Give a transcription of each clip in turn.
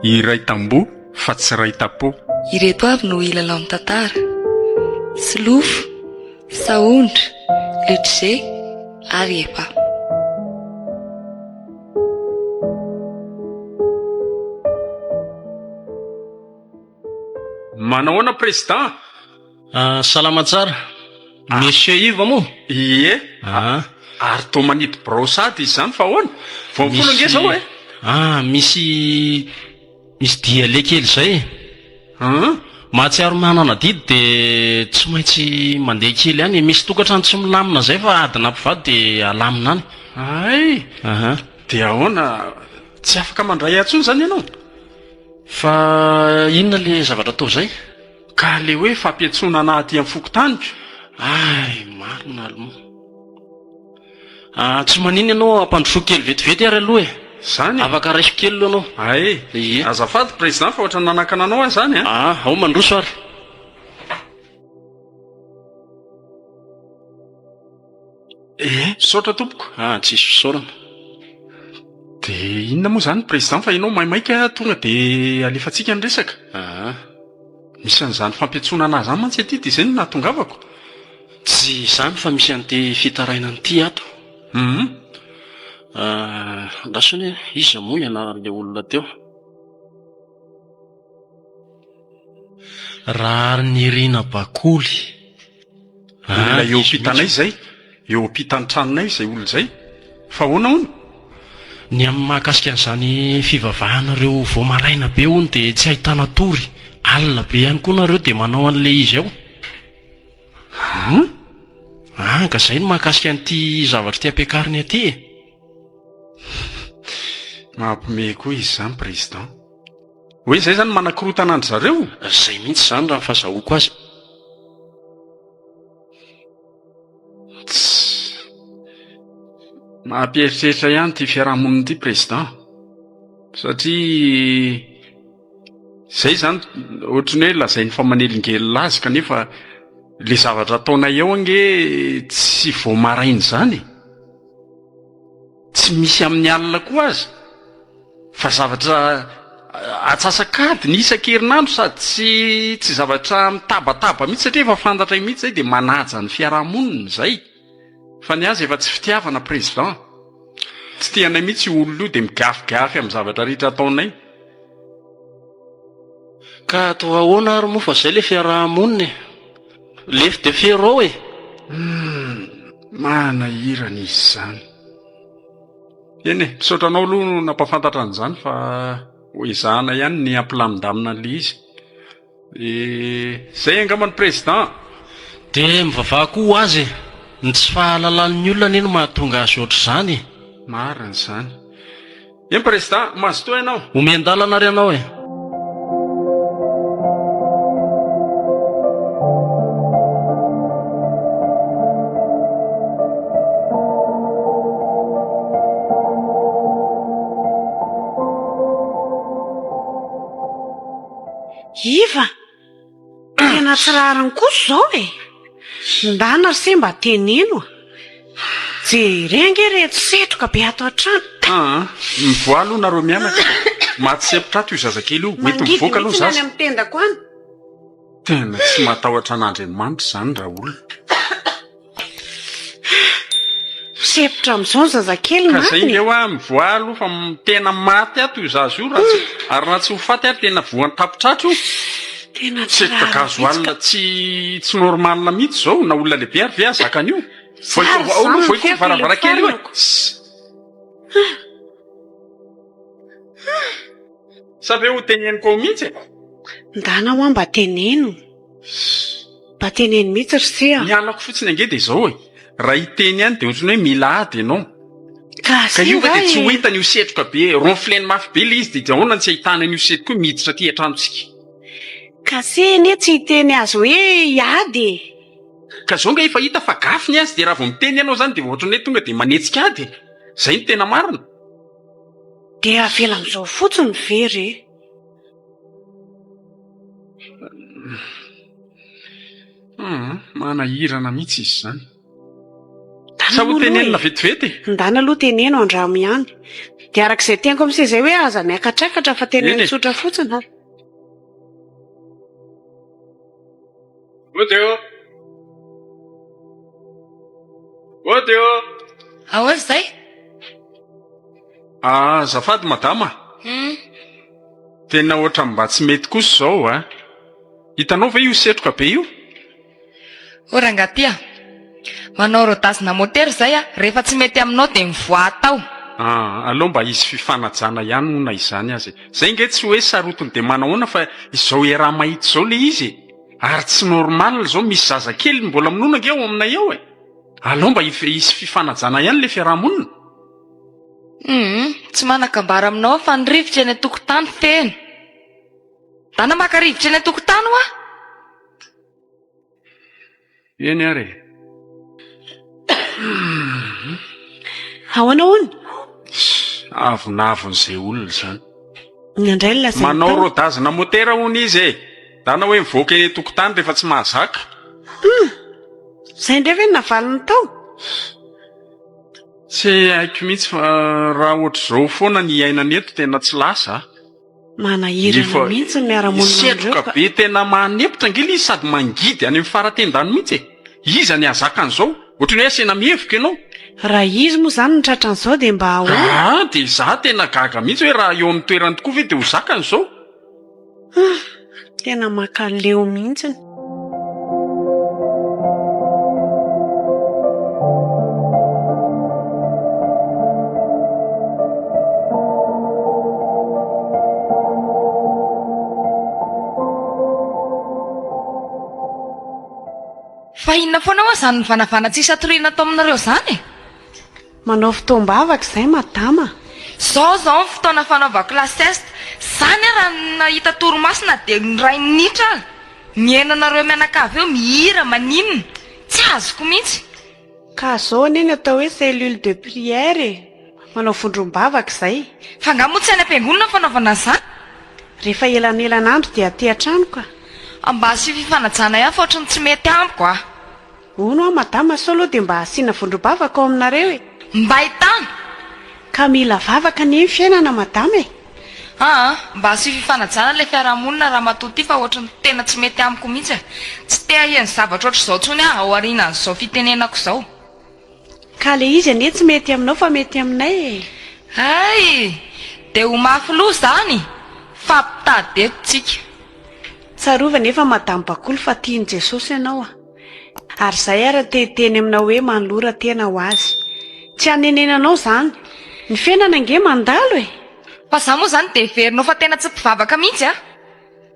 Iray tamboho fa tsy iray tapo. Ireto avy no hilalao ny tantara, Solofo, Sahondra, Ludger ary Efa. Manahoana Président? Ah, salama tsara. Monsieur Yves moa? Ie. Ah. Ary toa manidy birao sahady izy izany fa ahoana? Vao mifono ange izao e. Ah, misy misy dia aleha kely izay. Hum. Mahatsiaro manana adidy dia tsy maintsy mandeha kely any. Misy tokantrano tsy milamina izay fa adina mpivady dia alamina any. Hay. Aha. Dia ahoana? Tsy afaka mandray ahy intsony izany ianao? Fa inona le zavatra atao izay? Ka le hoe fampiantsoana anah aty amin'ny fokontaniko? Hay, marina aloha. Ah, tsy maninona ianao ampandrosoa kely vetivety ary aloha e. Zany e? Afaka raisiko kely aloha ianao. Hay, Ie. azafady président fa ohatran'ny nanakana anao aho izany a. Ah, ao mandroso ary. Ee, misaotra tompoko. Ah, tsisy fisaorana. Dia inona moa izany président fa ianao maimaika tonga dia alefantsika ny resaka. Ah. Misy an'izany fampiantsoana anah izany mantsy aty dia izay no nahatongavako. Tsy izany fa misy an'ity fitarainana ity ato. Hum. Ah, andraso anie, iza moa ny anaran'ilay olona teo? Raharinirina Bakoly. Olona eo ampitanay izay, eo ampitan'ny tranonay izay olona izay. Fa ahoana hono? Ny amin'ny mahakasika an'izany fivavahanareo vao maraina be hono dia tsy ahitana tory, alina be ihany koa nareo dia manao an'ilay izy ao. Hum? Ah, ka izay no mahakasika an'ity zavatra ity ampiakariny aty e. Mampiomehy koa izy izany président. Hoe izay izany manakorotana an-dry zareo? Izay mihitsy izany raha ny fazahoako azy. Tss. Mampieritreritra ihany ity fiarahamonina ity président. Satria izay izany ohatry ny hoe lazainy fa manelingelina azy kanefa le zavatra ataonay eo ange tsy vao maraina izany e. Tsy misy amin'ny alina koa aza fa zavatra atsasak'adiny isan-kerinandro sady tsy tsy zavatra mitabataba mihitsy satria efa fantatray mihitsy zay dia manaja ny fiarahamonina zay fa ny azy efa tsy fitiavana président tsy tianay mihitsy io olona io dia migafigafy amin'ny zavatra rehetra ataonay. Ka atao ahoana ary moa fa zay le fiarahamonina e! Lefy de ferro e! Humm, manahirana izy izany. Eny e, misaotra anao aloha nampahafantatra an'izany fa ho ezahana ihany ny hampilamindamina an'ilay izy. Dia izay angamba ny président. Dia mivavaha koa ho azy e! Ny tsy fahalalan'ny olona anie no mahatonga azy ohatr'izany e! Marina izany. Eny Président, mazotoa ianao. Omen-dalana ary ianao e. Iva! Tena tsy rariny kosa izao e! Ndana ry se mba teneno a! Jere ange ireto setroka be ato an-trano. Aa, mivoaha aloha nareo mianaka fa maty sempotra ato io zazakely io. Mety Mangidy mivoaka aloha mihitsy ny any zaza. amin'ny tendako any. Tena tsy matahotra an'Andriamanitra izany raolona. Misepotra amin'izao ny zazakely Ka zay marina nge e. hoa mivoaha aloha fa tena maty ato io zaza io raha tsy ary raha tsy ho faty ary tena voan'ny tapotratra io. Tena tsy Setroka rariny gasoil mihitsy ka. tsy tsy normal mihitsy zao na olona lehibe ary ve ahazaka an'io? Zary Voay ao izany aloha ny voay koa ny feoko ilay varavarankely io e. farinako. Sa ve ho teneniko ao mihitsy e? Ndana hoa mba teneno. Mba teneno mihitsy ry se a. Ny halako fotsiny ange dia izao e, raha hiteny ihany dia ohatran'ny hoe mila ady ianao. Ka Ka io ve singa dia tsy ho e. hitany io setroka be, ronfleny mafy be ilay izy dia ahoana no tsy ahitana an'io setroka io miditra aty an-tranontsika. Ka se anie tsy hiteny azy hoe hiady e. Ka izao ange efa hita fa gafy ny azy dia raha vao miteny ianao izany dia ohatran'ny hoe tonga dia manetsika ady e. Izay no tena marina. Dia avela amin'izao fotsiny ve re? Hum, manahirana mihitsy izy izany. Sa ho tenenina vetivety e? Ndana aloha teneno andramo ihany. Dia araka izay teniko amin'se izay hoe aza miakatrakatra fa teneno tsotra fotsiny. Mody ô! Mody ô! Ahoana izay? Azafady madama. Hum. Tena ohatran'ny mba tsy mety kosa izao a! Hitanao ve io setroka be io? O rangahy ty a! Manao rodazina motera izay a, rehefa tsy mety aminao dia mivoaha tao. Ah, aleo mba hisy fifanajana ihany moa na izany aza e! Izay nge tsy hoe sarotiny dia manahoana fa izao iaraha-mahita izao le izy e! Ary tsy normal izao misy zazakely mbola minono ange ao aminay ao e! Aleo mba hisy fifanajana ihany le fiaraha-monina. Humm, tsy manan-kambara aminao aho fa ny rivotra eny an-tokotany feno. Ndana maka rivotra eny an-tokotany hoa! Eny ary e. Ahoana hono? Avonavon'izay olona izany. Inona indray no lazainy Manao tao? rodazina motera hono izy e. Ndana hoe mivoaka eny an-tokotany rehefa tsy mahazaka. Hum! Izay indray ve no navaliny tao? Tsy haiko mihitsy fa raha ohatr'izao foana ny iainana eto tena tsy lasa a. Manahirana mihitsy ny miara-monina amin'ireo ka. Setroka be tena manepotra ange ilay izy sady mangidy any amin'ny fara-tendany mihitsy e. Iza ny hahazaka an'izao? Ohatran'ny hoe asiana mihevoka ianao. Raha izy moa izany no tratran'izao dia mba ahoana? Aa dia izaho tena gaga mihitsy hoe raha eo amin'ny toerany tokoa ve dia ho zakany izao? Hum, tena mankaleo mihitsiny. Fa inona foana hoa izany mivanavana tsisy hatoriana ato aminareo izany e? Manao fotoam-bavaka izay madama a! Zao zao ny fotoana fanaovako la sieste, zany aho raha nahita torimaso na dia iray minitra ary, mihaino anareo mianakavy eo mihira maninona, tsy azoko mihitsy. Ka zao anie ny atao hoe cellule de prière e! Manao vondrom-bavaka izay. Fa nga moa tsy any am-piangonana ny fanaovana an'izany? Rehefa elanelan'andro dia aty an-trano ka. Mba asio fifanajana ihany fa ohatry ny tsy mety amiko a! Hono hoa madama sao aloha dia mba asiana vondrom-bavaka ao aminareo e! Mba ahitana! Ka mila vavaka anie ny fiainana madama e! Aa! Mba asio fifanajana ilay fiarahamonina ramatoa ity fa ohatry ny tena tsy mety amiko mihitsy e! Tsy te haheno zavatra ohatr'izao intsony aho aorianan'izao fitenenako izao. Ka le izy anie tsy mety aminao fa mety aminay e! Hay! Dia ho mafy loha izany fa mpitady eto tsika. Tsarovy anefa madame Bakoly fa tian'i Jesosy ianao a! Ary izay ary te hiteny aminao hoe manolora tena ho Azy. Tsy hanenenanao izany. Ny fiainana ange mandalo e! Fa za moa izany dia heverinao fa tena tsy mpivavaka mihitsy a!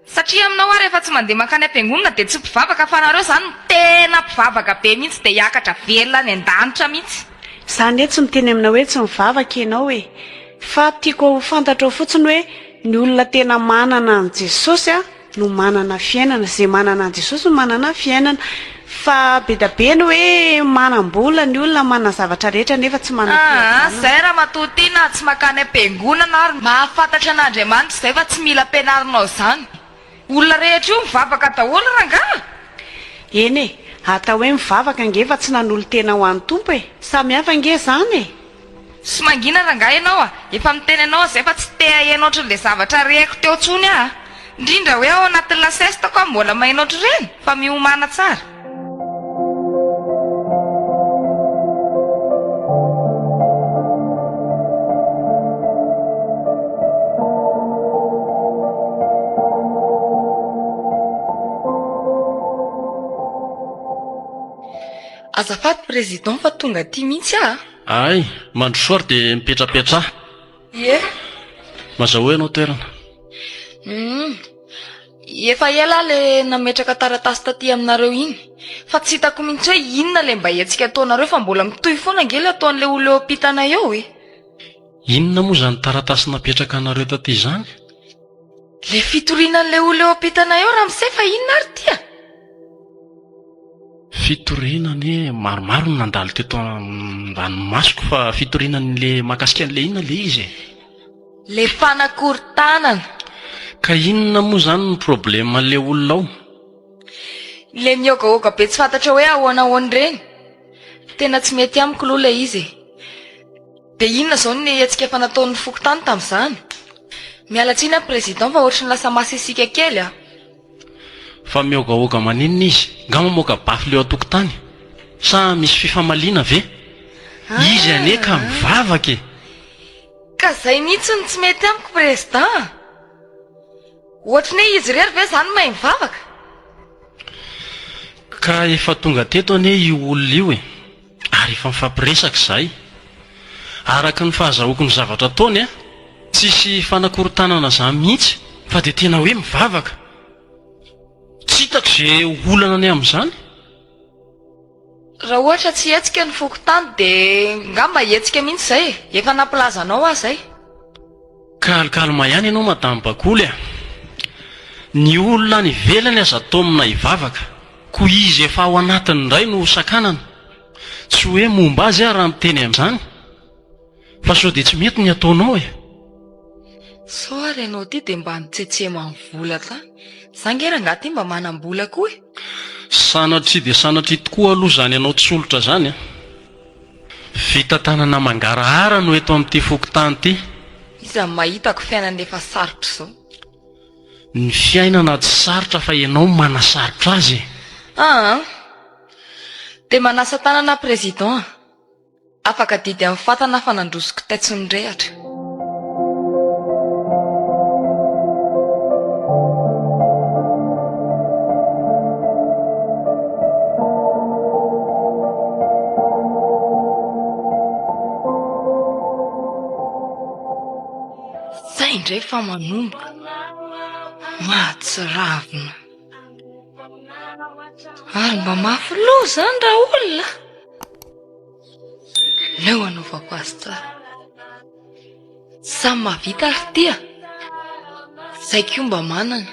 Satria aminao aho rehefa tsy mandeha mankany am-piangonana dia tsy mpivavaka fa nareo izany no tena mpivavaka be mihitsy dia hiakatra velona any an-danitra mihitsy. Za anie tsy miteny aminao hoe tsy mivavaka ianao e! Fa tiako ho fantatrao fotsiny hoe ny olona tena manana an'i Jesosy a no manana fiainana, izay manana an'i Jesosy no manana fiainana. Fa be da be ny hoe manam-bola ny olona, manana zavatra rehetra nefa tsy manana Aa fiadanana. zay ramatoa ty na tsy makany am-piangonana ary mahafantatra an'Andriamanitra izay fa tsy mila ampianarinao izany. Olona rehetra io mivavaka daholo rangaha. Eny e, atao hoe mivavaka ange fa tsy nanolo-tena ho an'ny Tompo e! Samy hafa ange izany e! Tsy mangina rangahy ianao a! Efa miteny anao aho zay fa tsy te haheno ohatran'ilay zavatra reko teo tsony aho a! Indrindra hoe ao anatin'ny la sieste ko aho mbola maheno ohatr'ireny fa miomàna tsara. Azafady président fa tonga aty mihitsy aho a! Hay, mandrosoa ary dia mipetrapetraha. Ie. Mazahoa ianao toerana. Humm. Efa ela aho le nametraka taratasy taty aminareo iny. Fa tsy hitako mihitsy hoe inona le mba hetsika ataonareo fa mbola mitohy foana ange le ataon'le olona eo ampitanay eo e. Inona moa izany taratasy napetraka anareo taty izany? Le fitoriana an'le olona eo ampitanay eo ramose fa inona ary ty a? Fitoriana anie maromaro no nandalo teto ambany masoko fa fitoriana an'le mahakasika an'le inona le izy e? Le fanakorontanana. Ka inona moa izany no problème an'ilay olona ao? Ilay mihogahoga be tsy fantatra hoe ahoana ahoana ireny. Tena tsy mety amiko aloha ilay izy e. Dia inona izao ny hetsika efa nataon'ny fokontany tamin'izany? Miala tsiny aho président fa ohatry ny lasa masisika kely a. Fa mihogahoga maninona izy? Nga mamoaka baffle eo an-tokotany? Sa misy fifamaliana ve? Izy anie ka mivavaka e! Ka zay mihitsy no tsy mety amiko président a! Ohatry ny hoe izy irery ve zany mahay mivavaka? Ka efa tonga teto anie io olona io e! Ary efa mifampiresaka izahay. Araka ny fahazahoako ny zavatra ataony a, tsisy fanakorontanana zany mihitsy fa dia tena hoe mivavaka. Tsy hitako ze olana ny amin'izany. Raha ohatra tsy hihetsika ny fokontany dia ngamba hihetsika mihitsy izay e! Efa nampilaza anao aho izay. Calme ihany ianao madame Bakoly a! Ny olona any ivelany aza taomina hivavaka, koa izy efa ao anatiny indray no hosakanana. Tsy hoe momba azy aho raha miteny an'izany, fa sao dia tsy mety ny ataonao e! Sao ary ianao ity dia mba nitsetseman'ny vola tany? Za nge rangahy ity mba manam-bola koa e! Sanatria dia sanatria tokoa aloha izany anao tsolotra izany a! Fitantanana mangarahara no eto amin'ity fokontany ity. Iza no mahitako fiainana efa sarotra izao? Ny fiainana tsy sarotra fa ianao no manasarotra azy e! Aa! Dia manasa tanana président a! Afaka adidy amin'ny fatana fa nandroso kitay tsy nirehatra. Zay indray fa manomboka. Mahatsiravina. Ary mba mafy loha izany raolona. Leo anaovako azy tsara. Samy mahavita ry ty a! Zay koa mba manana.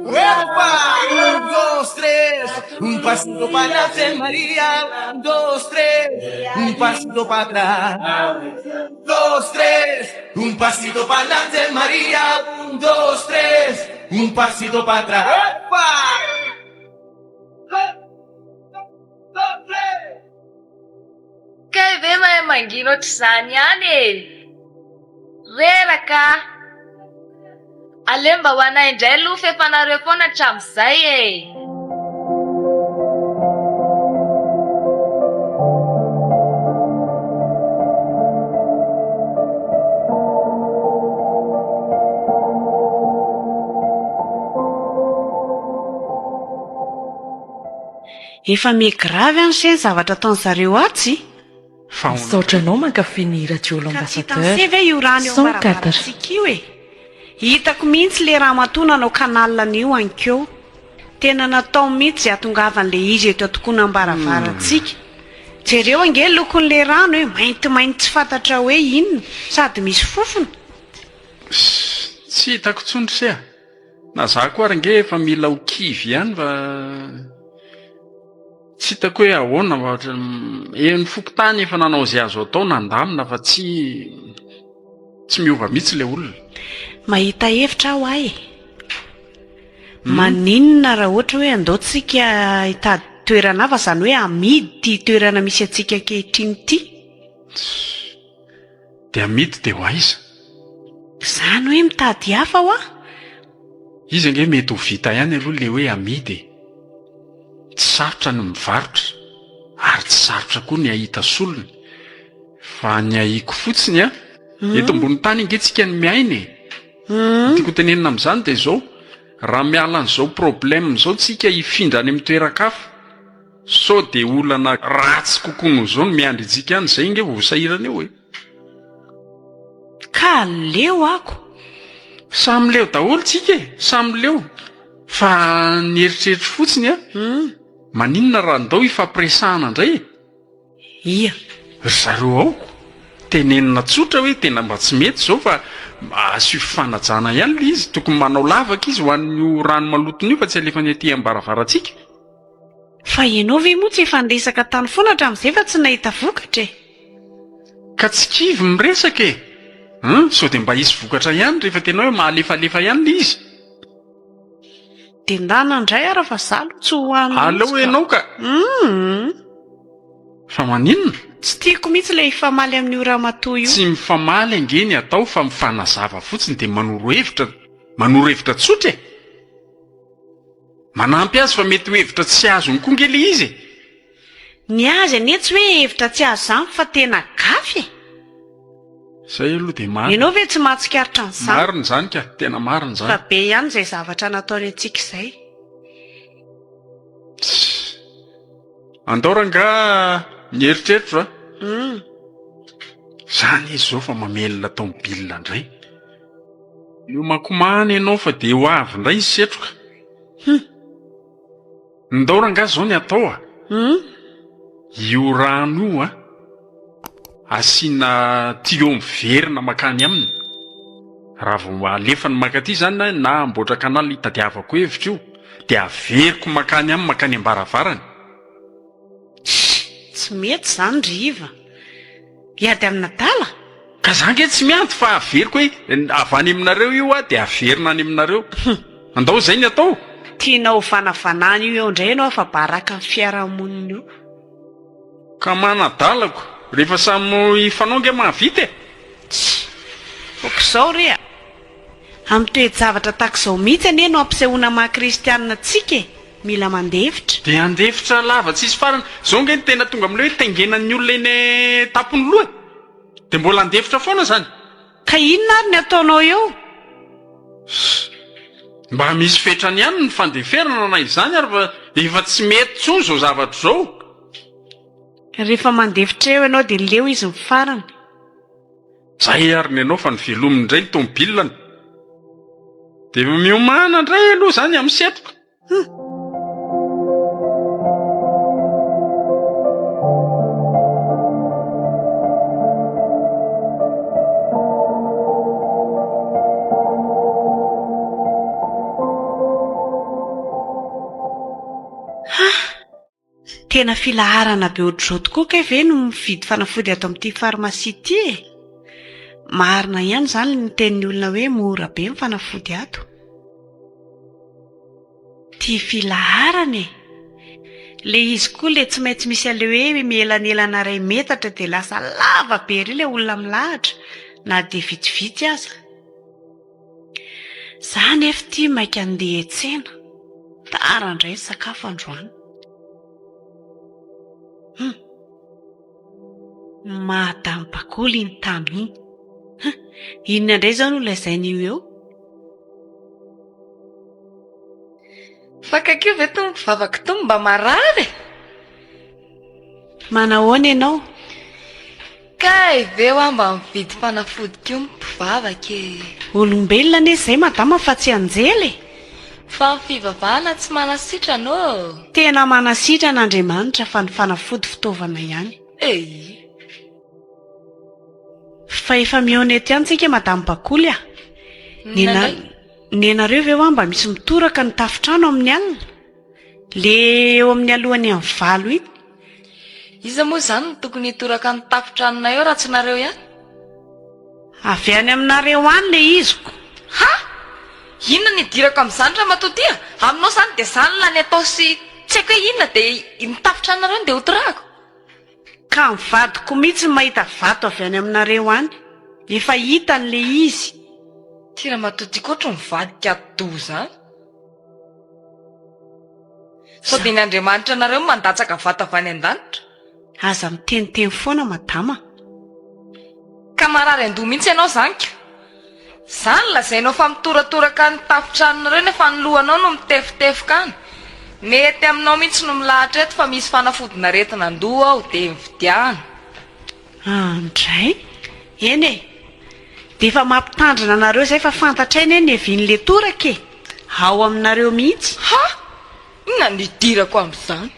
Epa! Un, dos, tres, un pasito pa adelante Maria, un, dos, tres, un pasito pa atrás, dos, tres, un pasito pa adelante Maria, un, dos, tres, un pasito pa atrás. Epa! Dos, tres. Kay ve mahay mangina ohatr'izany ihany e! Reraka ah! Aleo mba ho anay indray aloha f'efa nareo foana hatramin'izay e! Efa miha grave an se ny zavatra ataon'zareo atsy. Fa Misaotra anao mankafy ny Radio Ka tsy L'Ambassadeur hitan'se ve io rano eo 104. ambaravarantsika io e? Hitako mihitsy le ramatoa nanao canal an'io ankeo. Tena natao mihitsy ze hatongavan'le izy eto antokonam-baravarantsika. Jereo ange lokon'le rano e, maintimainty tsy fantatra hoe inona, sady misy fofona. Tsy hitako intsony ry se a! Na za koa ary ange efa mila ho kivy ihany fa tsy hitako hoe ahoana fa ohatran'ny eny fokontany efa nanao izay azo atao nandamina fa tsy tsy miova mihitsy ilay olona. Mahita hevitra aho ahy e! Maninona raha ohatra hoe andao tsika hitady toerana hafa, izany hoe amidy ity toerana misy antsika ankehitriny ity? Dia amidy dia ho aiza? Izany hoe mitady hafa hoa? Izy ange mety ho vita ihany aloha ilay hoe amidy e! Tsy sarotra ny mivarotra ary tsy sarotra koa ny hahita solony fa ny ahiako fotsiny an, eto ambony tany ange tsika no miaina e! Ny tiako hotenenina amin'izany dia izao, raha miala an'izao problème izao tsika hifindra any amin'ny toeran-kafa, Sao dia olana ratsy kokoa noho izao no miandry antsika any, izay ange vao ho sahirana eo e! Ka leo ako. Samy leo daholo tsika e, samy leo. Fa ny eritreritro fotsiny an, maninona raha ndao hifampiresahana indray e? Ia. Ry zareo ao. Tenenina tsotra hoe tena mba tsy mety izao fa asio fifanajana ihany ilay izy, tokony manao lavaka izy ho an'io rano malotony io fa tsy alefany aty am-baravarantsika. Fa ianao ve moa tsy efa niresaka tany foana hatramin'izay fa tsy nahita vokatra e? Ka tsy kivy miresaka e! Hum, sao dia mba hisy vokatra ihany rehefa tena hoe mahalefalefa ihany ilay izy. Dia ndana indray ara fa za aloha tsy ho any mihitsy Aleo ka. ianao ka. Hum. Fa maninona? Tsy tiako mihitsy ilay hifamaly amin'io ramatoa io. Tsy mifamaly ange ny atao fa mifanazava fotsiny dia manoro hevitra, manoro hevitra tsotra e! Manampy azy fa mety ho hevitra tsy azony koa nge le izy e! Ny azy anie tsy hoe hevitra tsy azo izany fa tena gafy e! Zay aloha dia marina. Ianao ve tsy mahatsikaritra an'izany? Marina izany ka, tena marina izany. Fa be ihany izay zavatra nataony antsika izay. Tssy. Andao rangaha ny eritreritro a! Hum. Zany izy izao fa mamelona taomobilina indray. Miomakomana ianao fa dia ho avy indray izy setroka. Hum. Ndao rangaha izao ny atao a! Hum. Io rano io a, asiana tuyau miverina mankany aminy. Raha vao alefany mankaty izany na amboatra canal hitadiavako hevitra io, dia averiko mankany aminy mankany am-baravarany. Tssy! Tsy mety izany ry Iva. Hiady amin'adala? Ka za nge tsy miady fa averiko hoe avy any aminareo io aho dia averina any aminareo. Andao izay ny atao. Tianao ho vanavanana io eo indray ianao afa-baraka ny fiarahamonina io. Ka manadalako, rehefa samy hifanao nge mahavita e! Tssy! Oak'izao re a! Amin'ny toe-javatra tahak'izao mihitsy anie no ampisehoana maha kristianina antsika e! Mila mandefitra. Dia handefitra lava tsisy farany. Zao nge no tena tonga amin'ilay hoe taingenan'ny olona eny tampon'ny loha e! Dia mbola handefitra foana zany? Ka inona ary ny ataonao eo? Ssss. Mba misy fetrany ihany ny fandeferana na izany ary fa efa tsy mety intsony izao zavatra izao. Rehefa mandefitra eo ianao dia leo izy ny farany. Zay ary ny anao fa novelominy indray ny tomobilany. Dia miomàna indray aloha izany amin'ny setroka. Tena filaharana be ohatr'izao tokoa kay ve no mividy fanafody ato amin'ity farmasia ity e? Marina ihany izany ny tenin'ny olona hoe mora be ny fanafody ato. Ity filaharana e! Le izy koa le tsy maintsy misy an'le hoe mielanelana iray metatra dia lasa lava be ery le olona milahatra na dia vitsivitsy aza. Za nefa ity maika andeha hiantsena. Tara indray ny sakafo androany. Hum. Madame Bakoly iny Tamy iny. Huh. Inona indray izao no lazain'io eo? Fa kaikio ve itony mpivavaka itony mba marary e? Manahoana ianao? Kay ve hoa mba mividy fanafody koa ny mpivavaka e? Olombelona anie izay madama fa tsy anjely e! Fa ny fivavahana tsy manasitrana ô! Tena manasitrana Andriamanitra fa ny fanafody fitaovana ihany. Eii. Fa efa mihaona eto ihany tsika madame Bakoly a! Inona indray? Nenareo ve hoa mba misy mitoraka ny tafontrano amin'ny alina? Le eo amin'ny alohan'ny amin'ny valo iny. Iza moa izany no tokony hitoraka ny tafon-tranonay eo raha tsy nareo ihany? Avy any aminareo any le iziko. Ha! Inona no idirako amin'izany ramatoa ty a? Aminao izany dia izany lany atao sy tsy haiko hoe inona dia ny tafon-tranonareo no dia hotorahako? Ka ny vadiko mihitsy no mahita vato avy any aminareo any. Efa hitany le izy. Ty ramatoa ty koa ohatry ny mivadika atidoha izany. Sao dia ny Andriamanitra anareo no mandatsaka vato avy any an-danitra? Aza miteniteny foana madama a! Ka marary an-doha mihitsy ianao izany ka! Izany lazainao fa mitoratoraka ny tafon-tranonareo nefa ny lohanao no mitefotefoka any. Mety aminao mihitsy no milahatra eto fa misy fanafodin'aretin'andoha ao dia mividiana. Andray! Eny e! Dia efa mampitandrina anareo izay fa fantatray anie ny hevian'ilay toraka e! Ao aminareo mihitsy. Ha! Inona no idirako amin'izany?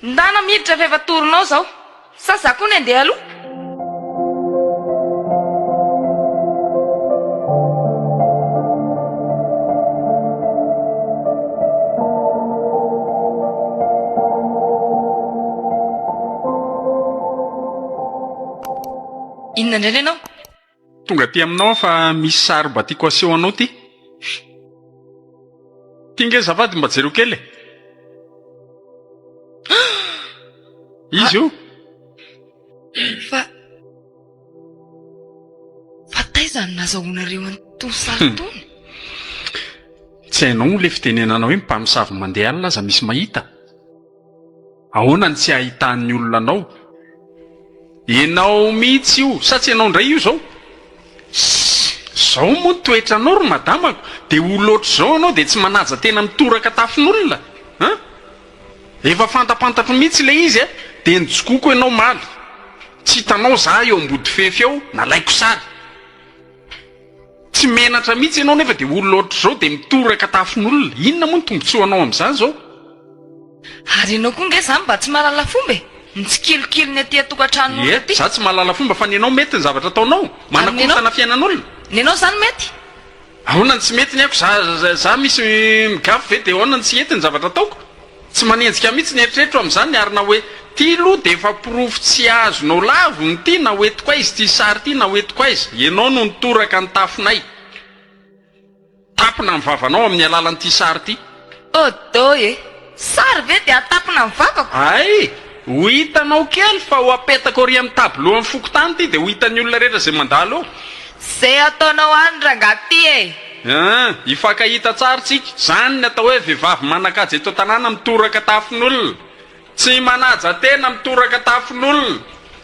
Ndana miditra fa efa torinao izao. Sa za koa no handeha aloha? Inona indray ny anao? Tonga aty aminao aho fa misy sary mba tiako aseho anao ty. Ty nge azafady mba jereo kely e. Izy io. Fa Fa taiza no nazahoanareo an'itony sary itony? Tsy hainao moa ilay fitenenana hoe mpamosavy mandeha alina aza misy mahita? Ahoana no tsy ahitan'ny olona anao? Ianao mihitsy io, sa tsy ianao indray io izao? Zao moa ny toetranao ry madamako, dia olona ohatr'izao ianao dia tsy manaja tena mitoraka tafon'olona an? Efa fantapantatro mihitsy ilay izy a, dia nijokoko ianao omaly, tsy hitanao za eo ambodifefy eo, nalaiko sary. Tsy menatra mihitsy ianao nefa dia olona ohatr'izao dia mitoraka tafon'olona. Inona moa ny tombotsoanao amin'izany izao? Ary ianao koa nge izany mba tsy mahalala fomba e! Mitsikilokilo ny aty an-tokantranon'olona Ie, aty. za tsy mahalala fomba fa ny anao mety ny zavatra ataonao? Ary ny anao? Manakorontana fiainan'olona? Ny anao izany mety? Ahoana no tsy mety ny aiko? Za za misy migafy ve dia ahoana no tsy hety ny zavatra ataoko? Tsy manenjika mihitsy ny eritreritro amin'izany ary na hoe ty aloha dia efa porofo tsy azonao lavina ity na ho entiko aiza ity sary ity na ho entiko aiza. Ianao no nitoraka ny tafonay. Tapina ny vavanao amin'ny alalan'ity sary ity. Odoy e! Sary ve dia atapina ny vavako? Hay! Ho hitanao kely fa ho apetako ary amin'ny tableau amin'ny fokontany ity dia ho hitan'ny olona rehetra izay mandalo eo. Zay ataonao any rangahy ty e! An! Hifankahita tsara tsika. Zany ny atao hoe vehivavy manan-kaja eto an-tanàna mitoraka tafon'olona. Tsy manaja tena mitoraka tafon'olona.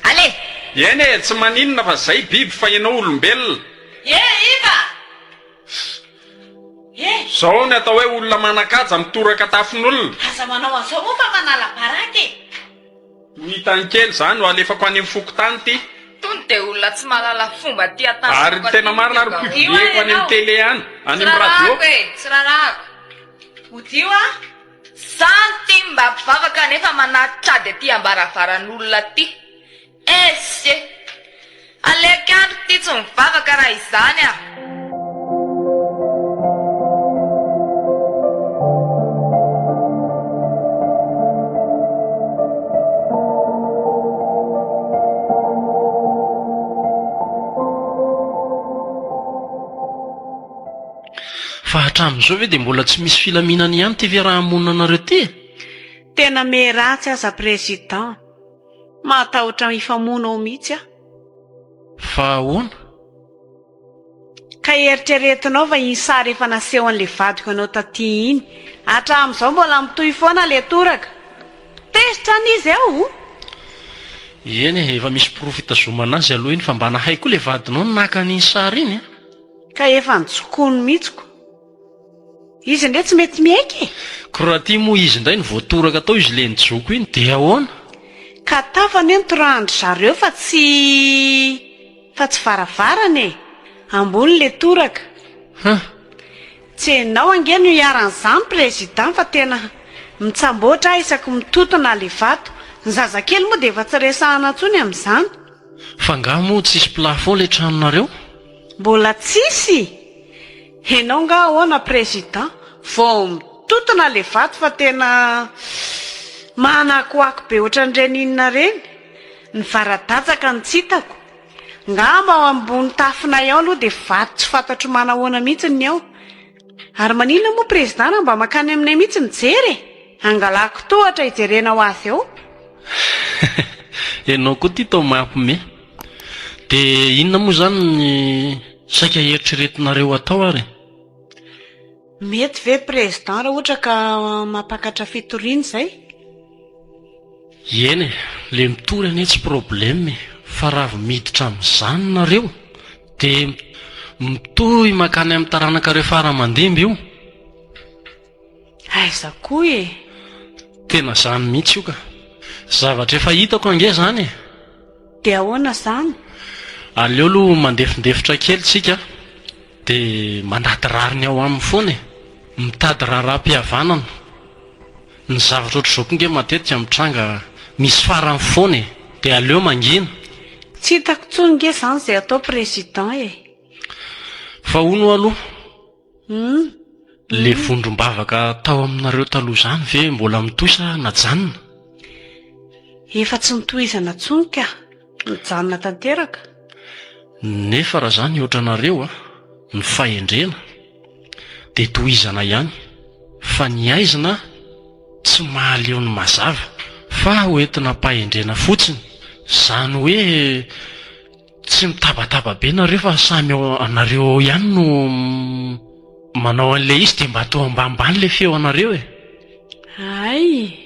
Allez! Eny e, tsy maninona fa zay biby fa ianao olombelona. Ye Iva! Eh! Zao ny atao hoe olona manan-kaja mitoraka tafon'olona. Aza manao an'izao moa fa manala baraka e! Ho hitany kely izany, ho alefako any amin'ny fokontany ity. Tony dia olona tsy mahalala fomba aty an-tanàna Ary ny tena marina ary publier-ko any amin'ny télé any, any amin'ny radio. Tsy rarahako e, tsy rarahako. Odio a! Zany ty mba mpivavaka nefa manatitra ady aty ambaravaran'olona aty. Esy e! Aleoko ihany ry ty tsy mivavaka raha izany a! Fa hatramin'izao ve dia mbola tsy misy filaminana ihany ity fiaraha-monina anareo ity e? Tena me ratsy aza président. Mahatahotra hifamono ao mihitsy aho. Fa ahoana? Ka eritreretinao fa iny sary efa nasehon'le vadiko anao taty iny, hatramin'izao mbola mitohy foana le toraka. Tezitra anie izy ao. Eny e, efa misy porofo hitazomana azy aloha iny fa mba nahay koa le vadinao ny naka an'iny sary iny a. Ka efa nitsokony mihitsy ko. Izy indray tsy mety miaiky e! Ko raha ty moa izy indray no voatoraka tao izy le nijoko iny dia ahoana? Ka tafa anie no torahan-dry zareo fa tsy fa tsy varavarana e! Ambony le toraka. Huh! Tsy enao ange no iharan'izany président fa tena mitsamboatra aho isaky mitotona le vato. Ny zazakely moa dia efa tsy resahana intsony amin'izany. Fa nga moa tsisy plafond le tranonareo? Mbola tsisy? Enao nga ahoana président? Vao mitotona le vato fa tena manakoako be otran'ireny inona ireny. Ny varadatsaka no tsy hitako. Ngamba ao ambony tafonay ao aloha dia vato tsy fantatro manahoana mihitsy ny ao. Ary maninona moa président raha mba mankany aminay mihitsy mijery e? Angalako tohatra hijerena ho azy eo. Enao koa ty toa mampime. Dia inona moa izany ny saika eritreretinareo atao ary e? Mety ve président raha ohatra ka mampakatra fitoriana izay? Eny e, le mitory anie tsy problème e, fa raha vao miditra amin'izany nareo dia mitohy mankany amin'ny taranakareo fara aman-dimby io. Aiza koa e! Tena zany mihitsy io ka! Zavatra efa hitako ange zany e! Dia ahoana zany? Aleo aloha mandefindefitra kely tsika dia mandady rariny ao aminy foana e! Mitady raharaham-pihavanana. Ny zavatra ohatr'izao koa nge matetika mitranga misy farany foana e! Dia aleo mangina. Tsy hitako intsony nge zany izay atao président e! Fa hono ho'a aloha, Humm. Le vondrom-bavaka tao aminareo taloha izany ve mbola mitohy sa najanona? Efa tsy notohizana intsony ka. Nijanona tanteraka. Nefa raha za nihoatra anareo a, ny fahendrena dia tohizana ihany fa ny aizina tsy mahaleo ny mazava fa ho entina am-pahendrena fotsiny, zany hoe tsy mitabataba be nareo fa samy ao anareo ao ihany no manao an'ilay izy dia mba atao ambanimbany ilay feo anareo e! Hay!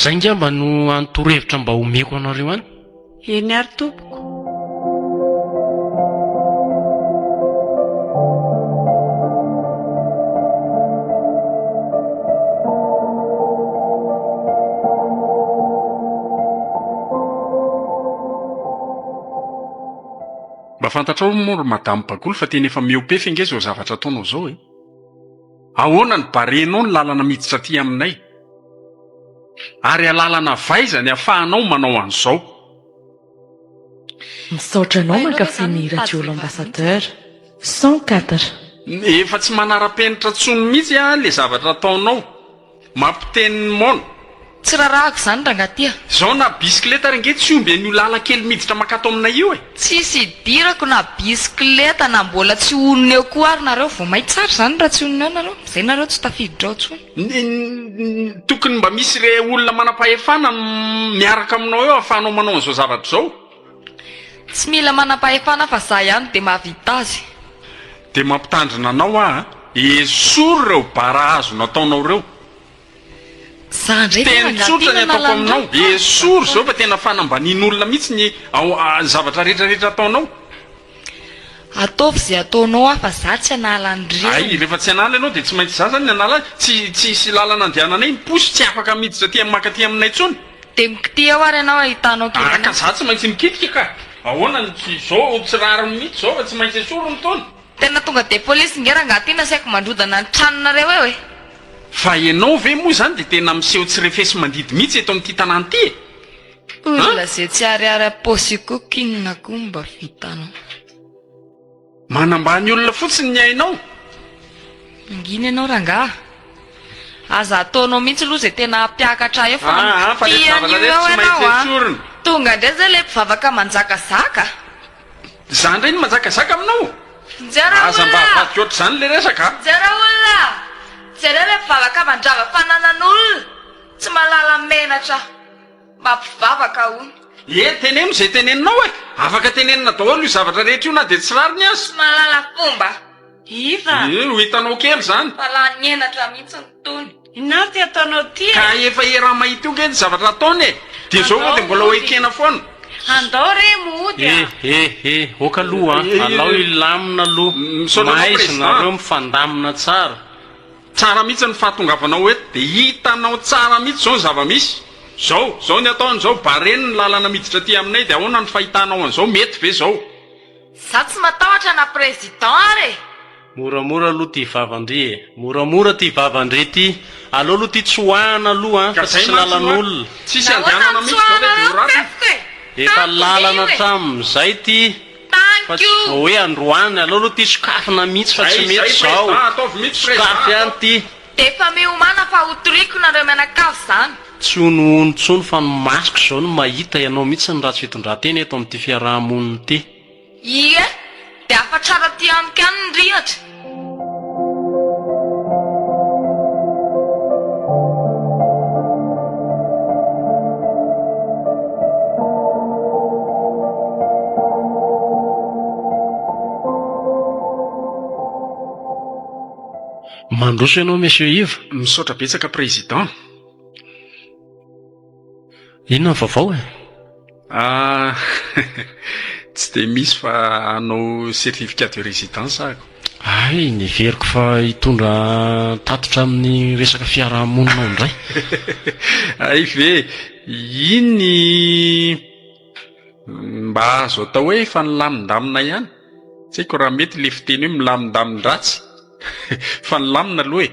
Zay ngamba no hany torohevitra mba omeko anareo any. Eny ary tompoko. Mba fantatrao moa ry madame Bakoly fa tena efa mihoa-pefy ange izao zavatra ataonao izao e! Ahoana no barenao ny lalana miditra aty aminay? Ary alalana avy aiza ny afahanao manao an'izao? Misaotra anao mankafy ny radio l'ambassadeur 104. Efa tsy manara-penitra tsony mihitsy a le zavatra ataonao. Mampiteny ny moana. Tsy rarahako izany rangahy ty a. Zao na bisikileta ary ange tsy omby an'io lala-kely miditra mankato aminay io e. Tsisy idirako na bisikileta na mbola tsy honina eo koa ary nareo, vao may tsara izany raha tsy honina eo nareo, zay nareo tsy tafiditra ao tsony. Ny tokony mba misy re olona manam-pahefana miaraka aminao eo ahafahanao manao an'izao zavatra izao. Tsy mila manam-pahefana fa za ihany dia mahavita azy. Dia mampitandrina anao aho a, esory ireo bara hazo nataonao ireo. Za ndray ve Teny rangahy tsotra ty ny ataoko nanala aminao, an'ireo? esory izao fa tena fanambanian'olona mihitsy ny ao zavatra rehetra rehetra ataonao. Ataovy izay ataonao aho fa za tsy hanala an'ireo. Hay, rehefa tsy hanala ianao dia tsy maintsy za zany ny hanala azy, tsy tsy hisy lalana andehananay ny posy tsy afaka miditra aty maka aty aminay intsony. Dia mikitia eo ary ianao ahitanao kely Ah ka an'azy. za tsy maintsy mikitika ka! Ahoana no tsy izao tsy rariny mihitsy izao fa tsy maintsy esoriny itony. Tena tonga dia polisy nge rangahy ty nasaiko mandrodana ny tranonareo eo e! Fa ianao ve moa izany dia tena miseho tsy refesi-mandidy mihitsy eto amin'ity tanàna ity e? Olona ze tsy ariary am-paosy koa k'inona koa mba vitanao. Manambany olona fotsiny ny ainao. Mangina ianao rangaha. Aza ataonao mihitsy aloha izay tena hampiakatra ahy eo fa Aa fa mitia reto an'io zavatra reto eo tsy ianao maintsy a. esorina. Tonga indray zay ilay mpivavaka manjakazaka. Za indray no manjakazaka aminao? Njara Aza mba olona! avadika ohatr'izany ilay resaka a. Njara olona! Jereo ilay mpivavaka mandrava fananan'olona. Tsy mahalala menatra. Mba mpivavaka hono. Ye, teneno izay teneninao e! Afaka tenenina daholo io zavatra rehetra io na dia tsy rariny aza. Tsy mahalala fomba. Iva! Ye, ho hitanao kely izany. Fa lany henatra mihitsy ny tony. Inona ary ity ataonao ity e? Ka efa iaraha-mahita io nge ny zavatra ataony e! Dia izao vao dia mbola ho ekena foana. Andao re mody a! Eh eh eh, ok aloha an, alao hilamina aloha, Misaotra anao mahaiza Président. nareo mifandamina tsara. Tsara mihitsy ny fahatongavanao eto dia hitanao tsara mihitsy izao ny zava-misy. Zao, zao ny ataony zao, bareno ny lalana miditra aty aminay dia ahoana ny fahitanao an'izao, mety ve zao? Za tsy matahotra na président ary e! Moramora aloha ty vavan-dry e! Moramora ty vavan-dry ty! Aleo aloha ty tsoahana aloha an, Ka fa zay tsisy mantsy no lalan'olona. Tsisy Nahoana andehanana no mihitsy zao ve dia ho tsoahanareo ratsy? fefiko e! Efa Tamiko ve lalana io e! hatramin'izay ty. Fa Thank tsy you! vao hoe androany, aleo aloha ty sokafina mihitsy fa tsy Zay, mety zay zao. président, ataovy mihitsy président, Sokafy ihany ataovy. ty. Dia efa miomàna fa ho toriko nareo mianakavy zany. Tsy honohono intsony fa ny masoko izao no mahita ianao mihitsy ny ratsy fitondratena eto amin'ity fiaraha-monina ity. Ie, dia hafatrara aty amiko ihany ny rihatra. Mandroso ianao Monsieur Yves. Misaotra betsaka Président. Inona ny vaovao e? Ah, tsy dia misy fa hanao certificat de résidence aho. Hay, neveriko fa hitondra tatitra amin'ny resaka fiaraha-monina ao indray. Hay ve, iny mba azo atao hoe efa nilamindamina ihany. Tsy haiko raha mety ilay fiteny hoe milamindamin-dratsy fa nilamina aloha e.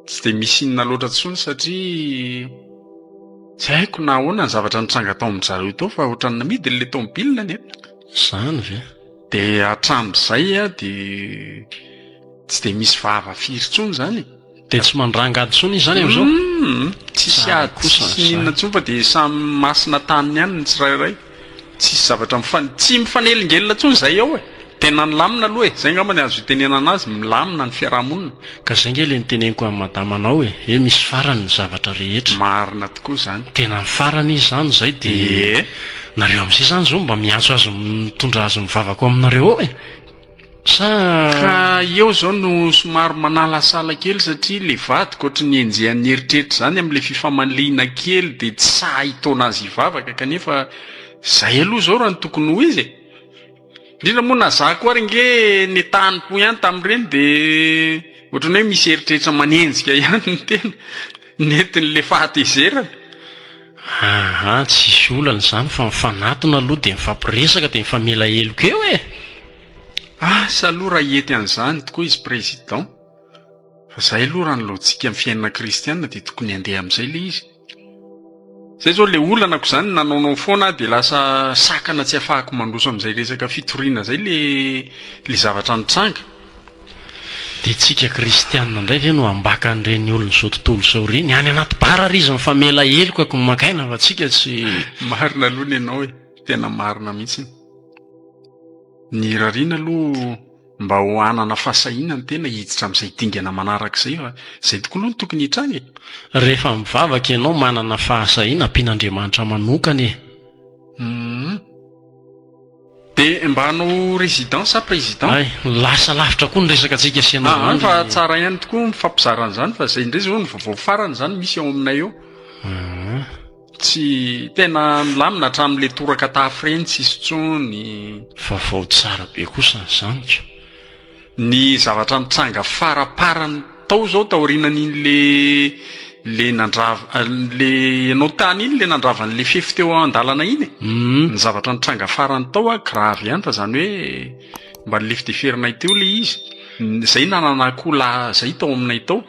Tsy dia misy inona loatra intsony satria tsy haiko na ahoana ny zavatra nitranga tao amin-dry zareo tao fa ohatran'ny namidiny ilay tomobilina anie. Izany ve? Dia hatramin'izay dia tsy dia misy vava firy intsony izany e. Dia tsy mandranga ady intsony izy izany amin'izao? Hum, tsisy Tsara ady kosa tsisy izany. inona intsony fa dia samy masina taniny ihany ny tsirairay. Tsisy zavatra mifan, tsy mifanelingelina intsony izay ao e! Tena nilamina aloha e! Izay angamba ny azo itenenana azy, milamina ny fiarahamonina. Ka izay nge le niteneniko an'i madamanao e, hoe misy farany ny zavatra rehetra. Marina tokoa izany. Tena ny farany izy izany izay de Ie. nareo amin'izay izany izao mba miantso azy mitondra azy mivavaka ao aminareo ao e! Sa. Ka eo izao no somary manalasala kely satria le vadiko ohatry ny enjehan'ny eritreritra izany amin'ilay fifamaliana kely dia tsy sahy hitaona azy hivavaka kanefa izay aloha izao raha ny tokony ho izy e! Indrindra moa na za koa ary nge netanim-po ihany tamin'ireny dia ohatran'ny hoe misy eritreritra manenjika ihany ny tena nentin'ilay fahatezerana. Aa tsisy olana izany fa mifanatona aloha dia mifampiresaka dia mifamela heloka eo e! Asa aloha raha hety an'izany tokoa izy président fa zay aloha raha ny lojika amin'ny fiainana kristiana dia tokony handeha amin'izay ilay izy. Zay zao le olanako zany nanaonao foana aho dia lasa sakana tsy afahako mandroso amin'izay resaka fitoriana zay le le zavatra nitranga. Dia tsika kristianina indray ve no ambaka an'ireny olon'izao tontolo izao ireny? Any anaty bar ary izy mifamela heloka ko maka aina fa tsika tsy. Marina aloha ny anao e, tena marina mihitsy. Ny irariana aloha mba ho hanana fahasahiana ny tena hiditra amin'izay dingana manaraka izay fa izay tokoa aloha no tokony hitranga e! Rehefa mivavaka ianao manana fahasahiana ampian'Andriamanitra manokana e! Humm. Dia mba hanao résident sa président? Hay, lasa lavitra koa ny resaka antsika sy ianao Aa izany fa ry. tsara ihany tokoa mifampizara an'izany fa izay indray izao ny vaovao farany izany misy ao aminay ao. Humm. Tsy tena milamina hatramin'ilay toraka tafo ireny tsisy intsony. Vaovao tsara be kosa izany ka. Ny zavatra nitranga faraparany tao izao taorianan'iny le le nandrava le ianao tany iny le nandrava an'le fefy teo an-dalana iny e. Ny zavatra nitranga farany tao a grave ihany fa izany hoe mba nilefideferinay teo le izy. Zay nanana akoho lahy zay tao aminay tao.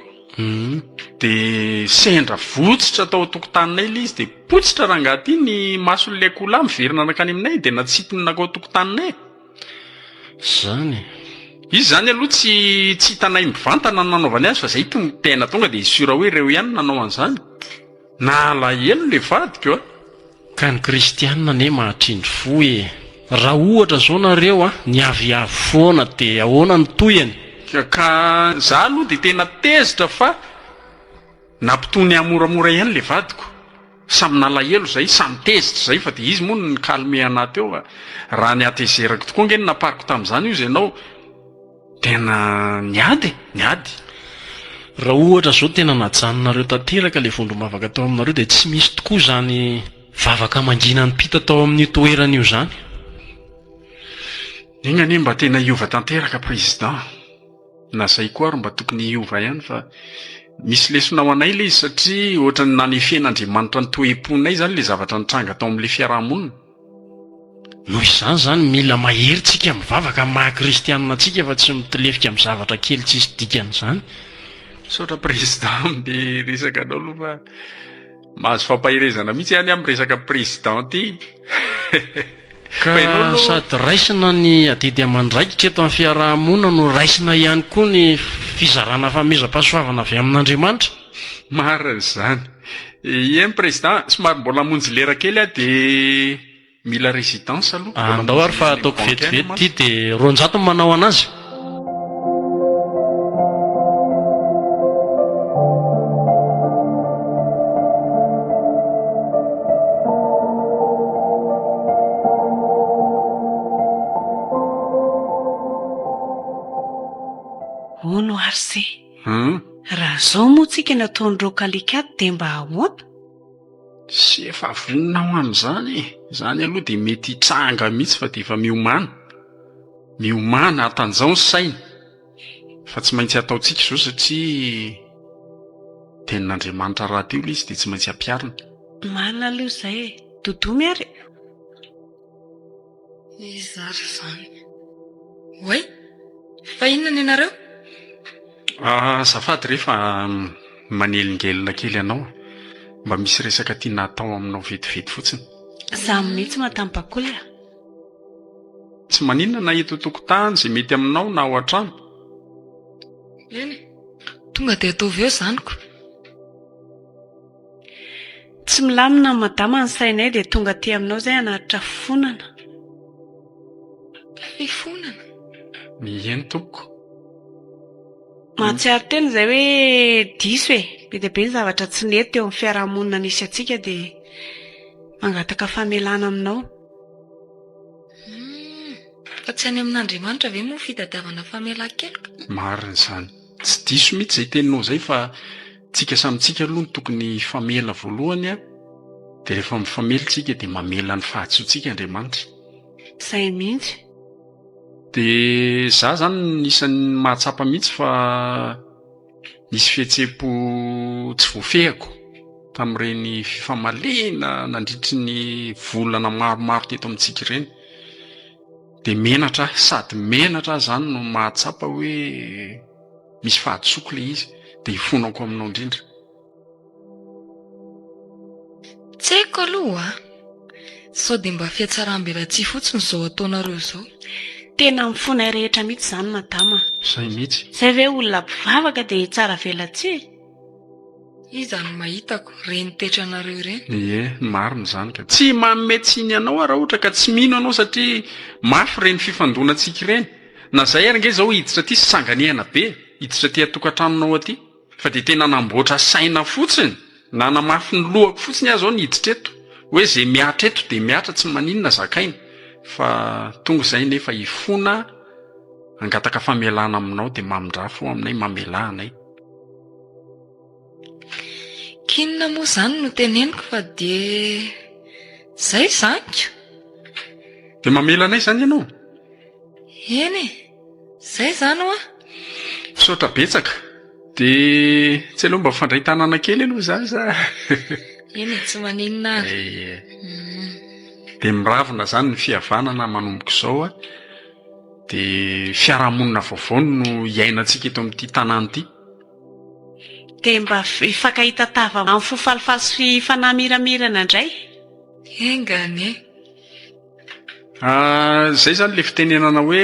Dia sendra votsitra tao an-tokotaninay ilay izy dia potsitra rangahy ity ny mason'ilay akoholahy miverina nankany aminay dia natsipiny nankao an-tokotaninay. Izany e. Izy izany aloha tsy tsy hitanay mivantana ny nanaovany azy fa izay tonga tena tonga dia sûr hoe ireo ihany no nanao an'izany. Nalahelo ilay vadiko a! Ka ny kristianina anie mahatrindry fo e! Raha ohatra zao nareo a, niaviavy foana de ahoana ny tohiny? Ka za aloha de tena tezitra fa nampitony ahy moramora ihany le vadiko, samy nalahelo zay, samy tezitra zay fa de izy moa no ni-calmer anah teo fa raha ny hatezerako tokoa ange no nampariko tamin'izany ozy ianao. Tena niady e, niady. Raha ohatra zao tena najanonareo tanteraka ilay vondrom-bavaka tao aminareo dia tsy misy tokoa izany vavaka mangina nipita tao amin'io toerana io izany. Enga anie mba tena hiova tanteraka président. Na zay koa ary mba tokony hiova ihany fa misy lesona ho anay ilay izy satria ohatran'ny nanefen'Andriamanitra ny toe-ponay izany ilay zavatra nitranga tao amin'ilay fiaraha-monina. Noho izany izany mila mahery tsika mivavaka amin'ny maha kristianina antsika fa tsy mitolefika amin'ny zavatra kely tsisy dikany izany. Misaotra président amin'ny resaka anao aloha fa mahazo fampaherezana mihitsy ihany aho miresaka président ty. Ka sady raisina ny adidy aman-draikitra eto amin'ny fiaraha-monina no raisina ihany koa ny fizarana fanomezam-pahasoavana avy amin'Andriamanitra. Marina izany. Eny président, somary mbola hamonjy lera kely aho dia mila résidence aloha. Mbola Andao ary hamonjy fa any ataoko banky any vetivety mantsy. ity dia 200 no manao anazy. Hono ary se. Hum. Raha zao moa tsika ny ataon'ireo kalikaty dia mba ahoana? Tsy efa vonona ho amin'izany e! Izany aloha dia mety hitranga mihitsy fa dia efa miomàna. Miomàna, hatanjao ny saina fa tsy maintsy ataontsika izao satria tenin'Andriamanitra rahateo ilay izy dia tsy maintsy ampiharina. Marina aloha izay e! Dodomy ary e! Iza ary izany? Oay! Fa inona ny anareo? Azafady re fa manelingelina kely anao. Mba misy resaka tiana hatao aminao vetivety fotsiny. Izaho mihitsy Madame Bakoly a! Tsy maninona na eto an-tokotany, izay mety aminao na ao an-trano. Eny e! Tonga dia ataovy eo izany ko! Tsy milamina madama ny sainay dia tonga aty aminao izay hanatitra fifonana. Fifonana? Eny tompoko. Mahatsiaro tena izay hoe diso e! Be dia be ny zavatra tsy nety teo amin'ny fiarahamonina nisy antsika dia mangataka famelana aminao. Humm! Fa tsy any amin'Andriamanitra ve moa fitadiavana famelan-keloka? Marina izany. Tsy diso mihitsy izay teninao izay fa tsika samy tsika aloha no tokony hifamela voalohany an, dia rehefa mifamela tsika dia mamela ny fahadisoantsika Andriamanitra. Izay mihitsy. Dia za zany isan'ny mahatsapa mihitsy fa nisy fihetseham-po tsy voafehiko tamin'ireny fifamaliana nandritry ny volana maromaro teto amintsika ireny. Dia menatra aho, sady menatra aho zany no mahatsapa hoe misy fahadisoako ilay izy, dia ifonako aminao indrindra. Tsy haiko aloha a! Sao dia mba fihatsaram-belatsihy fotsiny izao ataonareo izao? Tena amin'ny fonay rehetra mihitsy izany madama a! Izay mihitsy. Izay ve olona mpivavaka dia hitsara velatsihy e? Iza no mahitako ireny toetranareo ireny? Ie, marina izany ka. Tsy manome tsiny anao aho raha ohatra ka tsy mino anao satria mafy ireny fifandonantsika ireny. Na izay ary ange izao hiditra aty sy sanganehana be, hiditra aty an-tokantranonao aty. Fa dia tena namboatra saina fotsiny, nanamafy ny lohako fotsiny aho zao niditra eto, hoe ze mihatra eto dia mihatra tsy maninona zakaina, fa tonga izay nefa hifona hangataka famelana aminao dia mamindrà fo aminay, mamelà anay. K'inona moa izany no teneniko fa dia zay izany ko! Dia mamela anay izany ianao? Eny e! Zay izany hoa! Misaotra betsaka. Dia tsy aleo mba mifandray tanana kely aloha izany sa? Eny e, tsy maninona ary. Ie. Dia miravina izany ny fihavanana manomboka izao a. Dia fiarahamonina vaovao no iainantsika eto amin'ity tanàna ity. Dia mba hifankahita tava amin'ny fo falifaly sy fanahy miramirana indray. Enga anie. Ah, zay zany le fitenenana hoe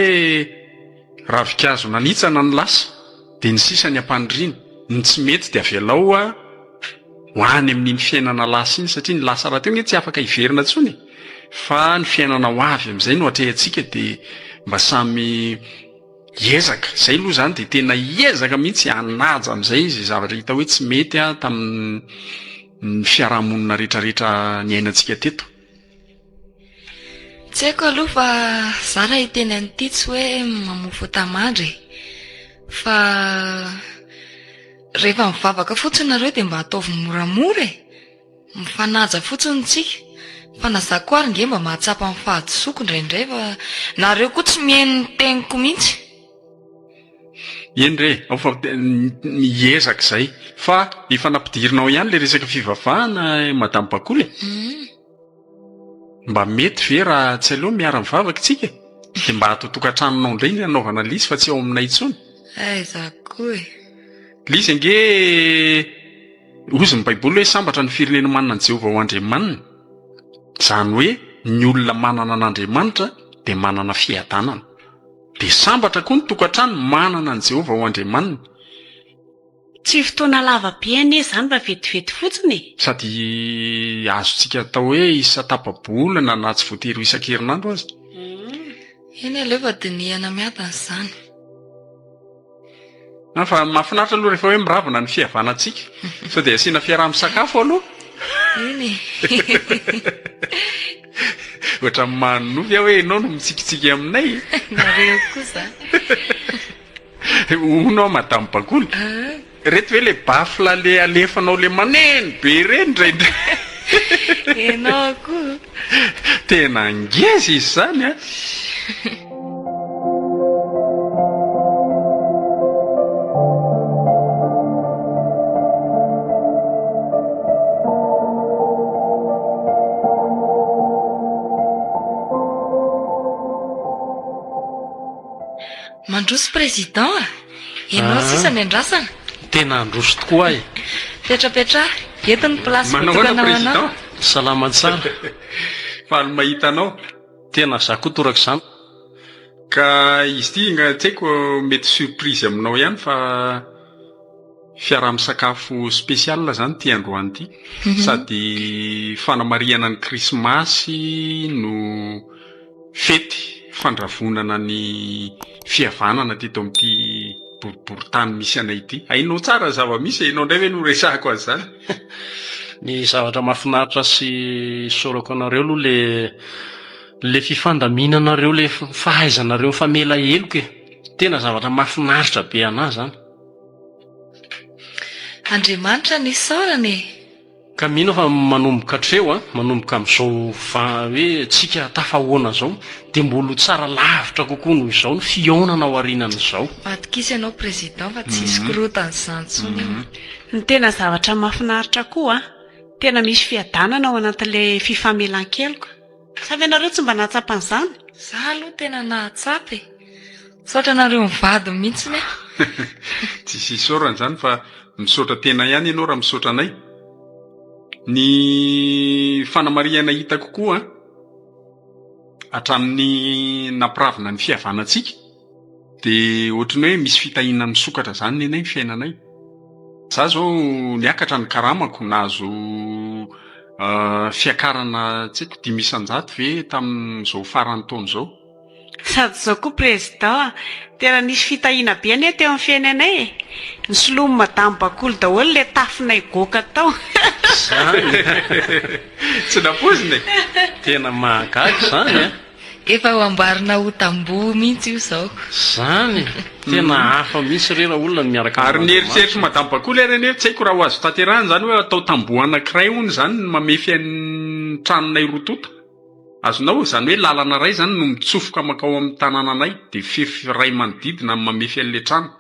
ravinkazo nanitsana ny lasa dia ny sisa ny ampaniriana, ny tsy mety dia avelao ho any amin'iny fiainana lasa iny satria ny lasa rahateo nge tsy afaka hiverina intsony e, fa ny fiainana ho avy amin'izay no atrehantsika dia mba samy hiezaka, zay aloha zany dia tena hiezaka mihitsy hanaja amin'izay izay zavatra hita hoe tsy mety tamin'ny fiarahamonina rehetrarehetra niainantsika teto. Tsy haiko aloha fa za raha hiteny an'ity tsy hoe mamoa voatamandry e. Fa rehefa mivavaka fotsiny nareo dia mba ataovy moramora e. Mifanaja fotsiny tsika. Fa na za koa ary nge mba mahatsapa ny fahadisoako indraindray fa nareo koa tsy mihaino ny teniko mihitsy. Eny re, ao fa miezaka izay. Fa efa nampidirinao ihany ilay resaka fivavahana Madame Bakoly e. Mba mety ve raha tsy aleo miara-mivavaka isika e? Dia mba ato an-tokantranonao indray ny hanaovana ilay izy fa tsy ao aminay intsony. Aiza koa e! Ilay izy ange hozy ny Baiboly hoe sambatra ny firenena manana an'i Jehovah ho Andriamaniny. Izany hoe ny olona manana an'Andriamanitra dia manana fiadanana. Dia sambatra koa ny tokantrano manana an'i Jehovah ho Andriamaniny. Tsy fotoana lava be anie izany fa vetivety fotsiny e! Sady azontsika atao hoe isa-tapa-bolana na tsy voatery ho isan-kerinandro aza. Eny aleo fa dinihana miadana izany. An, fa mahafinaritra aloha rehefa hoe miravona ny fihavanantsika. Sao dia asiana fiaraha-misakafo aloha? Eny e! Ohatran'ny manonofy aho hoe ianao no mitsikitsiky aminay. Nareo koa izany. Hono aho madame Bakoly, reto ve le baffle le alefanao le maneno be ireny indraindray? Enao koa. Tena ngeza izy izany an! Mandroso président a! Ianao sisa ny andrasana. Tena handroso tokoa aho e! Petrapetraha, eto ny place Manao ahoana voatokana ho anao. président? Salama tsara. Faly mahita anao. Tena za koa torak'izany. Ka izy ity nga tsy haiko mety surprise aminao ihany fa. Fiaraha-misakafo spécial izany ity androany ity. Sady fanamarihana ny krismasy no fety fandravonana ny fihavanana teto amin'ity boriborintany misy anay ity. Hainao tsara ny zava-misy e, ianao indray ve no resahako an'izany? Ny zavatra mahafinaritra sy isaorako anareo aloha le le fifandaminanareo le fahaizanareo mifamela heloka e! Tena zavatra mahafinaritra be anah zany. Andriamanitra no isaorana e! Ka mino aho fa manomboka hatreo an, manomboka amin'izao va hoe tsika tafahoana izao dia mbola ho tsara lavitra kokoa noho izao ny fihaonana ao aorianan'izao. Matokisa ianao Président fa tsy hisy korontana izany intsony eo. Ny tena zavatra mahafinaritra koa an, tena misy fiadanana ao anatin'ilay fifamelan-keloka. Sa ve nareo tsy mba nahatsapa an'izany? Za aloha tena nahatsapa e! Misaotra anareo mivady mihitsiny aho. Tsisy isaorana izany fa misaotra tena ihany ianao raha misaotra anay. Ny fanamarihana hitako koa hatramin'ny nampiravina ny fihavanantsika dia ohatran'ny hoe misy fitahiana misokatra izany nenay ny fiainanay. Za zao niakatra ny karamako nahazo fiakarana tsy haiko 5% ve tamin'izao faran'ny taona izao. Sady izao koa président a! Tena nisy fitahiana be anie teo amin'ny fiainanay e! Nisoloan'i madame Bakoly daholo ilay tafonay goaka tao. Zany! Tsy nampoizina e! Tena mahagaga izany a! Efa ho amboarina ho tamboho mihitsy io izao. Zany e! Tena hafa mihitsy re raha olona ny miaraka Ary ny eritreritr'i madame Bakoly ary anie tsy haiko raha ho azo tanterahina izany hoe atao tamboho anankiray hono izany ny mamefy an'ny tranonay roa tonta. Azonao? Izany hoe lalana iray izany no mitsofoka mankao amin'ny tanànanay dia fefy iray manodidina no mamefy an'ilay trano.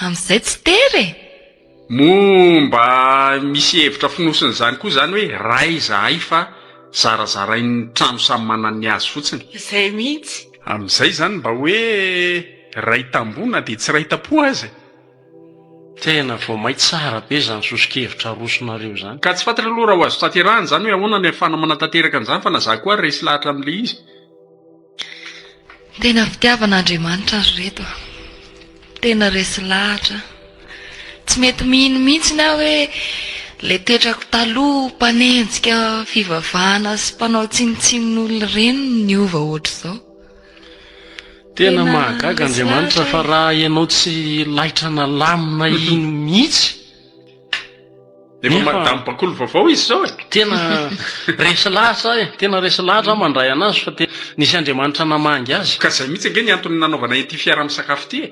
Amin'izay tsy tery e! Moa mba misy hevitra fonosin'izany koa izany hoe iray izahay fa zarazarain'ny trano samy manana ny azy fotsiny? Izay mihitsy. Amin'izay izany mba hoe iray tamboho na dia tsy iray tampo aza e! Tena vao may tsara be izany soso-kevitra arosonareo izany. Ka tsy fantatra aloha raha ho azo tanterahina izany hoe ahoana ny ahafahana manatanteraka an'izany fa na za koa ary resy lahatra amin'ilay izy. Tena fitiavana Andriamanitra ry reto a! Tena resy lahatra aho. Tsy mety mino mihitsiny aho hoe ilay toetrako taloha mpanenjika fivavahana sy mpanao tsinontsinon'olona ireny no niova ohatr'izao. Tena mahagaga Andriamanitra fa raha ianao tsy laitra nalamina iny mihitsy. Efa madame bakoly vaovao izy izao e. Tena resy lahatra aho e, tena resy lahatra aho mandray anazy fa tena nisy Andriamanitra namangy azy. Ka izay mihitsy ange ny antony nanaovana ity fiaraha-misakafo ity e.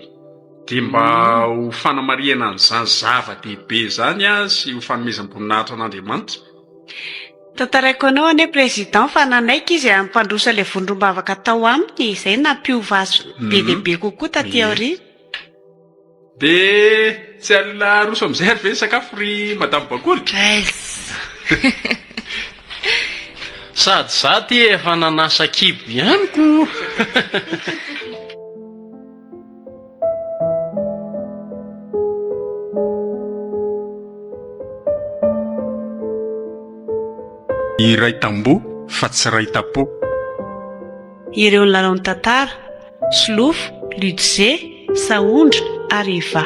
Dia mba ho fanamarihana an'izany zava-dehibe izany sy ho fanomezam-boninahitra an'Andriamanitra. Tantaraiko anao anie président fa nanaiky izy hampandroso ilay vondrom-bavaka tao aminy, izay nampiova azy be dia be kokoa taty aoriana. Dia tsy alina aroso amin'izay ary ve ny sakafo ry madame Bakoly? Treize. Sady za ty efa nanasa kibo ihany ko. Iray tamboho fa tsy ray tapo. Ireo ny lalaon'ny tantara, Solofo, Ludze, Sahondra ary Eva.